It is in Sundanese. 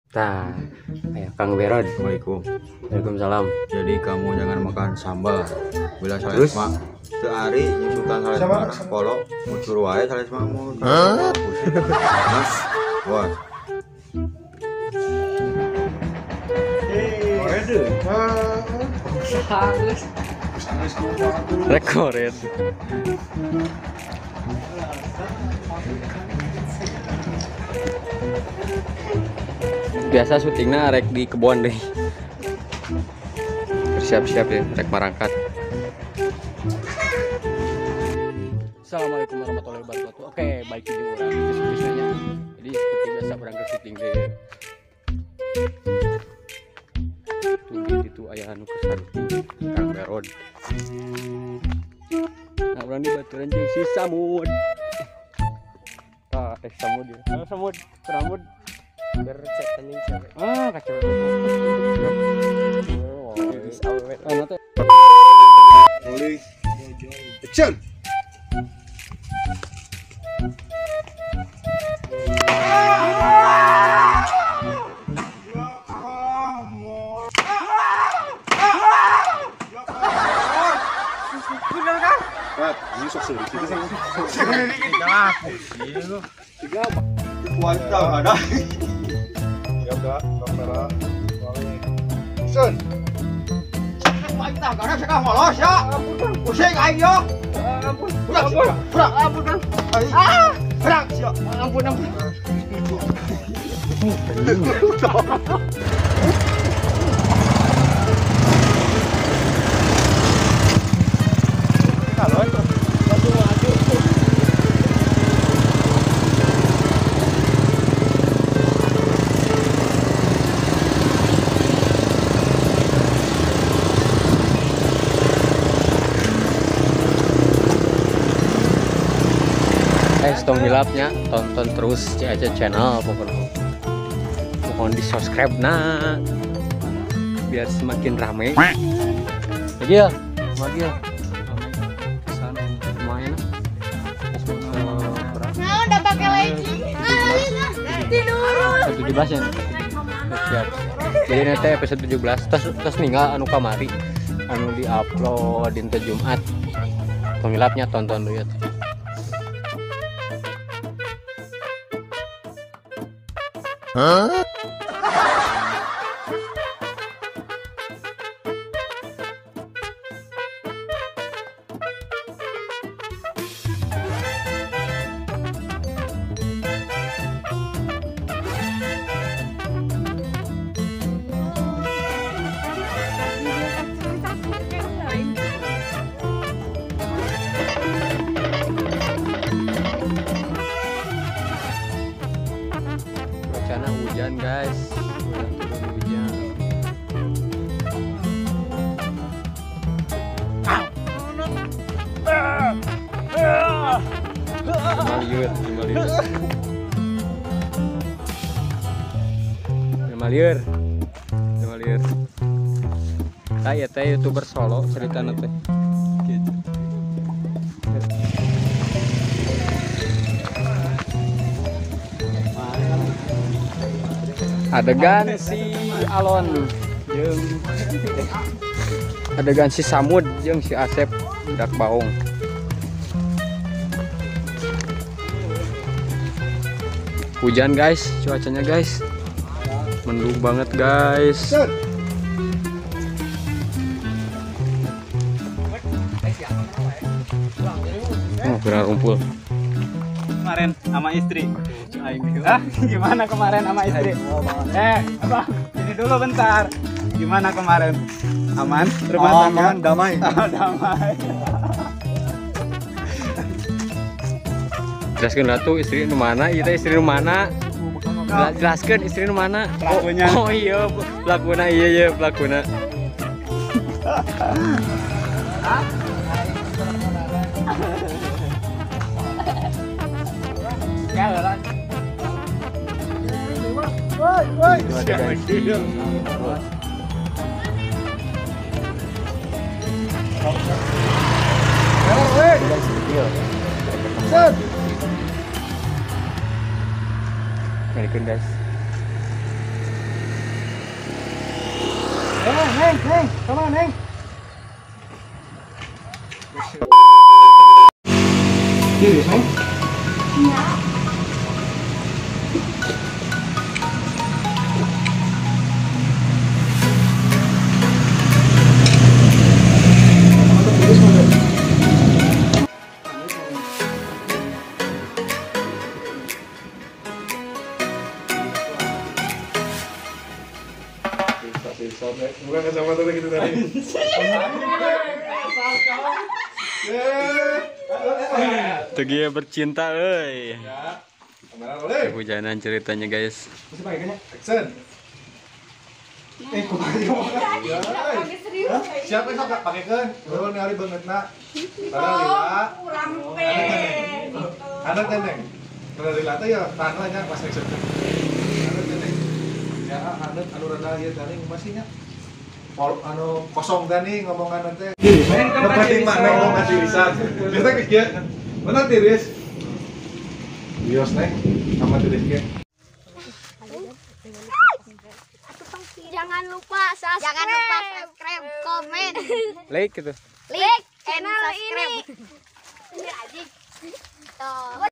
Tah, ayo Kang Berod. Assalamualaikum. Waalaikumsalam. Jadi kamu jangan makan sambal. Bila Terus? Salesma teu ari nyusutan salesma kolok muncul wae salesma mau. Mas, awas. Rekored. Biasa syutingnya rek di kebun deh. Bersiap-siap ya, rek marangkat. Assalamualaikum warahmatullahi wabarakatuh. Oke, baik di orang biasanya. Jadi seperti biasa berangkat syuting deh. Tuh itu ayah anu kesanti Kang Berod. Nah, urang di baturan jeung si Samud. Tah, Samud ya. Halo Samud, Samud. Bercek anjing cewek. Ah, kacau. Oh, nanti. Rolling. Action. Ada. Ya udah, kamera. Action. Pusing aing yo. Ampun, ampun, ampun, Ah, perang sia. Ampun, ampun. Tong hilapnya tonton terus CAC channel pokoknya. Mohon di subscribe nah biar semakin rame. Gil, Magil. Lumayan. Nah, udah pakai legging. Tidur. 17 ya. Siap. Jadi nanti episode 17 terus ninggal anu kamari anu di-upload dinten Jumat. Tong hilapnya tonton dulu ya. Huh? Rencana hujan guys, turun hujan. Cuma liur. Tah ya teh youtuber Solo ceritana teh. Adegan si Alon jeung adegan si Samud jeung si Asep budak baung. Hujan guys, cuacanya guys. Mendung banget guys. Oh, kurang rumpul. Kemarin sama istri. Hah? Gimana kemarin sama istri? Abang, ini dulu bentar. Gimana kemarin? Aman? Rumah tangga? Aman, damai. Oh, damai. Jelaskan lah tuh istri nu mana? Ieu teh istri nu mana? Jelaskan istri nu mana? Pelakunya. Oh, iya, pelakuna iya pelakuna. Guys. Neng, neng, sama neng. Tiris, neng. Iya. Bukan kacamata gitu tadi. Tegia bercinta, euy. Ya. Kamera rolling. Kehujanan ceritanya, guys. Masih pakai kayaknya. Action. Kumaha ya? Siapa yang sok pakekeun? Urang ningali beungeutna. Tara lila. Kurang teh. Anak teh neng. Tara lila teh ya tahan lah nya pas action. Anak teh neng. Ya anak anu rada ieu tadi masih nya. Anu kosong tadi ngomongan teh. Nu penting mah neng ngomong tirisan. Biasa kieu. Mana tiris? Bios neng sama tiris kieu. Jangan lupa subscribe. Jangan lupa subscribe, komen, like gitu. Like, channel ini. Ini aja. Tuh.